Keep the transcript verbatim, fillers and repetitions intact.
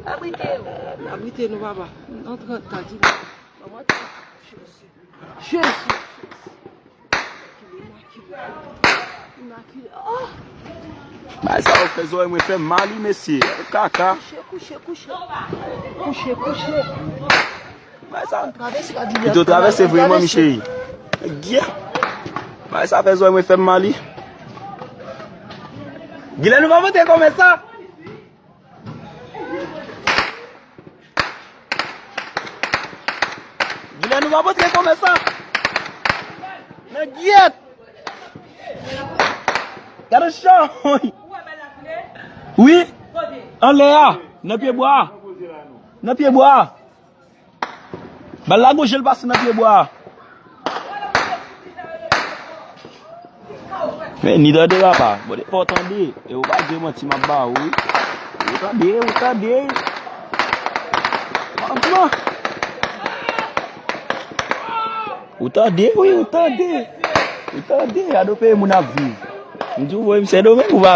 Abrite yo. Abrite nou, papa. Antre an ta di. Manman, Jezi. Jezi. Imakile, imakile. Imakile. Oh! Bagay sa yo fè zòrèy mwen fè mal, wi, mesye. Kaka. Kouche, kouche, kouche. Kouche, kouche. Bagay sa. Travèse pa di. Pito travèse vre, manmi cheri. Gye. Bagay sa fè zòrèy mwen fè mal, wi. Gilè nou pa monte kòmè sa. Gilè nou pa monte kòmè sa. Nan gyèt. Gade chan. Wi. Anlè a. Nan pye bwa a. Nan pye bwa a. Bal la gon jan l pase nan pye bwa a. Men ni tande papa. Bon, fò w tande. E ou pa di manti m ap ba ou, wi. Ou tande, ou tande. Manman. Ou tande, wi, ou tande. Ou tande. Gade yon peyi moun ap viv. M di w voye m Sendomeng ou pa